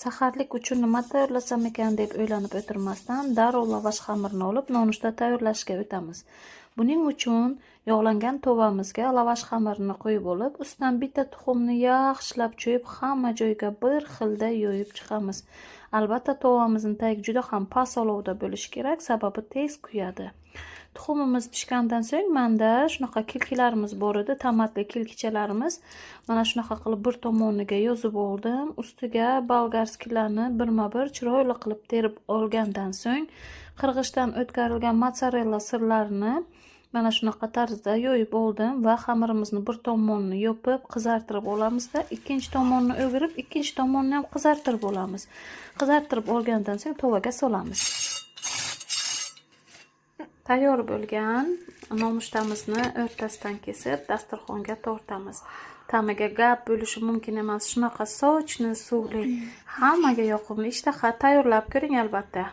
Saharlik uchun nima tayyorlasam ekan deb o'ylanib o'tirmasdan, darrov lavash xamirini olib, nonushta tayyorlashga o'tamiz. Buning uchun yog'langan tovamizga lavash xamirini quyib olib, ustidan bitta tuxumni yaxshilab cho'yib, hamma joyga bir xilda yoyib chiqamiz. Albatta, tovamizni tagi juda ham past olovda bo'lishi kerak, sababi tez kuyadi. Tuxumimiz pishgandan so'ng menda shunaqa kilkilarimiz bor edi, tomatli kilkichalarimiz. Mana shunaqa qilib bir tomoniga yozib oldim. Ustiga болгарский larni birma-bir chiroyli qilib terib olgandan so'ng qirg'ichdan o'tkarilgan mozzarella sirlarini mana shunaqa tarzda yoyib oldim va xamirimizni bir tomonini yopib qizartirib olamizda, ikkinchi tomonini o'girib, ikkinchi tomonini ham qizartirib olamiz. Qizartirib olgandan so'ng tovaga solamiz. Tayyor bo'lgan nonushtamizni o'rtasidan kesib, dasturxonga tortamiz. Ta'miga gap bo'lishi mumkin emas. Shunaqa сочный, suvli, hammaga yoqimli ishtaha. Tayyorlab ko'ring albatta.